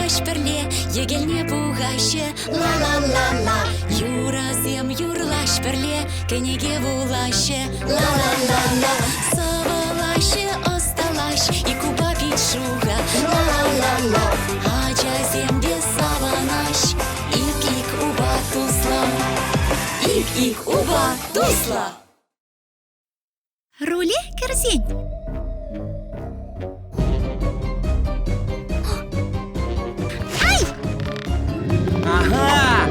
юрлаҫ пӗрле, йӗкелне пухаҫҫӗ. Ла-ла-ла-ла. Юрӑсем юрлаҫ пӗрле, кӗнеке вулаҫҫӗ. Ла-ла-ла-ла. Сӑвӑлаҫҫӗ, ӑсталаҫ, ик упа пит шухӑ. Ла-ла-ла-ла. Ачасем те савӑнаҫ, ик-ик упа туслӑ. Ик-ик упа туслӑ. Руле кӗрсен. Ай! Ага!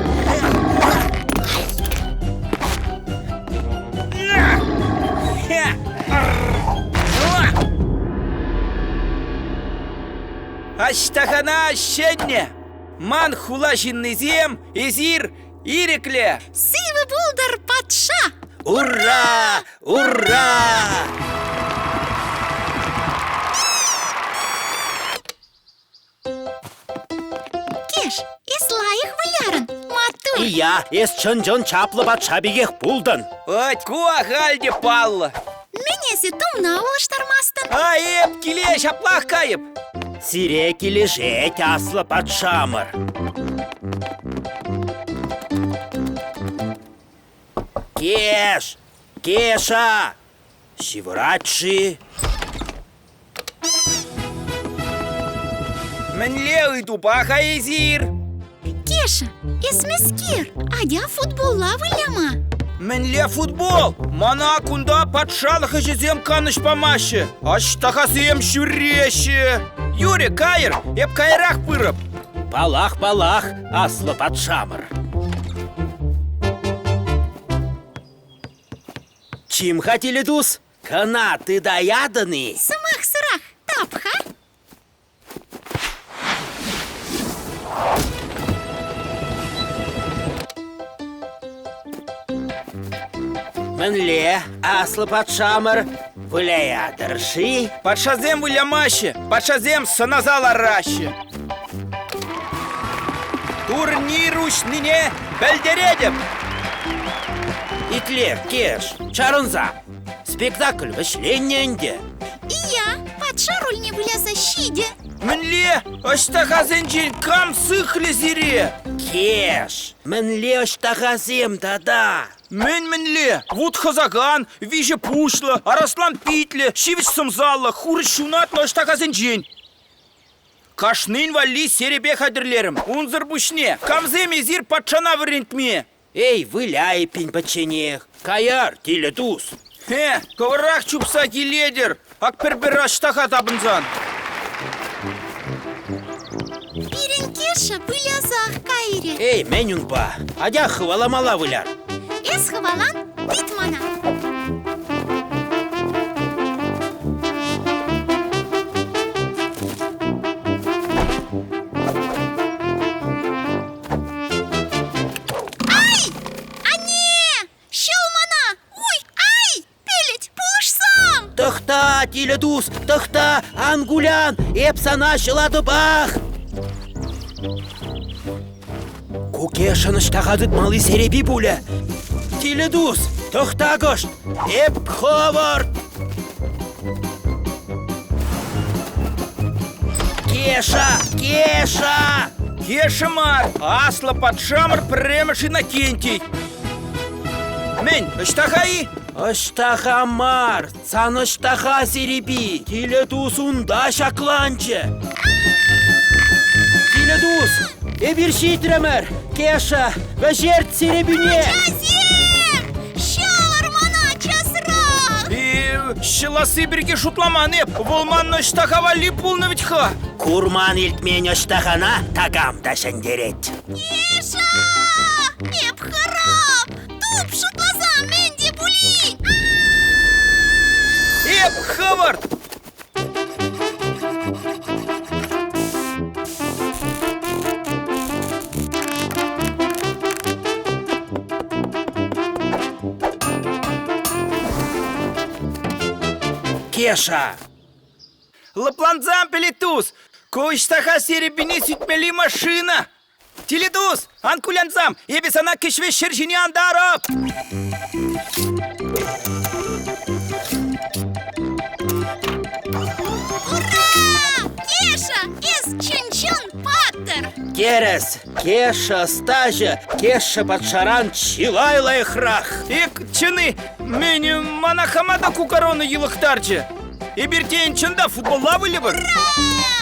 Аҫтахана ҫӗннӗ! Ман хула ҫыннисем, эсир ирӗклӗ! Сывӑ пултӑр патша! Ура! Ура! Кеш, эс лайӑх вылярӑн, маттур! Ия, эс чӑн-чӑн чаплӑ патша пекех пултӑн. Ать, ку ахаль те паллӑ. Мӗн эсӗ тумна улӑштармастӑн? А эп киле ҫаплах кайӑп. Сире килӗшет, аслӑ патшамӑр. Кеш! Кеша! Ҫывӑрать-ши? Мӗнле ыйтупа-ха эсир? Кеша, эс мӗскер? Атя футболла выляма. Мӗнле футбол? Мана кунта патшалӑх ӗҫӗсем канӑҫ памаҫҫӗ. Аҫтахасем ҫӳреҫҫӗ. Юрӗ, кайӑр, эп каярах пырӑп. Палах, палах, аслӑ патшамӑр. Чим-ха, тилӗ-тус, кӑна тытаятӑн-и? Сӑмахсӑрах тап-ха. Мӗнле, аслӑ патшамӑр, выляятӑр-ши? Патшасем вылямаҫҫӗ, патшасем сӑнаса лараҫҫӗ. Турнир уҫнине пӗлтеретӗп! Итле, Кеш, чарӑнса. Спектакль вӗҫленнӗ ӗнтӗ. Ия, патша рольне выляса ҫитӗ. Мӗнле? Ӑҫтахасенчен кам сыхлӗ сире? Кеш, мӗнле ӑҫтахасем тата? Мӗн мӗнле? Вут хӑсакан, виҫӗ пуҫлӑ, арӑслан питлӗ, ҫивӗч сӑмсаллӑ, хурӑҫ ҫунатлӑ ӑҫтахасенчен. Кашнин валли серепе хатӗрлерӗм. Унсӑр пуҫне камсем эсир патшана вӗрентме? Эй, выля эппин пӗчченех. Каяр, тилӗ тус. Хе, хӑвӑрах чупса килетӗр. Ак пӗр-пӗр аҫтаха тапӑнсан. Пирӗн Кеша вылясах кайрӗ. Эй, мӗн унпа? Атя хӑваламалла выляр. Эс хӑвалан, тыт мана. Ай! Анне! Ҫӑл мана! Уй, ай! Пелет, пулӑшсам! Тӑхта, тилӗ тус, тӑхта, ан кулян, эп сана ҫӑлатӑпах! Кукешӑн ӑҫтаха тытмалли серепи пулӗ. Тилӗ тус, тӑхта кӑшт, эп хӑвӑрт! Кеша! Кеша! Кеша мар, аслӑ патшамӑр пӗрремӗш Иннокентий. Мӗн, ӑҫтаха-и? Ӑҫтаха мар, сан ӑҫтаха серепи. Тилӗ тус унта ҫакланчӗ. Тилӗ тус, эпир ҫитрӗмӗр. Кеша, вӗҫерт серепине. Ачасем! Ҫӑлӑр мана часрах! Ҫӑласси пирки шутламан эп. Вӑл ман ӑҫтаха валли пулнӑ вӗт-ха. Курман-илтмен ӑҫтахана такам та ҫӗнтерет. Кеша! Эп харап! Туп шутласа мӗн те пулин! Эп хӑвӑрт! Кеша! Лӑплансам, Пелетус! Ку ӑҫтаха серепине сӳтмелли машина! Тилӗ-тус, ан кулянсам, эпӗ сана кӗҫ-вӗҫ ҫӗр ҫине антарӑп! Ура! Кеша, эс чӑн-чӑн паттӑр! Тӗрӗс! Кеша ӑстаҫӑ, Кеша патшаран чылай лайӑхрах! Эк, чӑн-и, мӗн, мана хама та ку корона йӑлӑхтарчӗ. Эпир тен чӑн та футболла выльӑпӑр? Ура!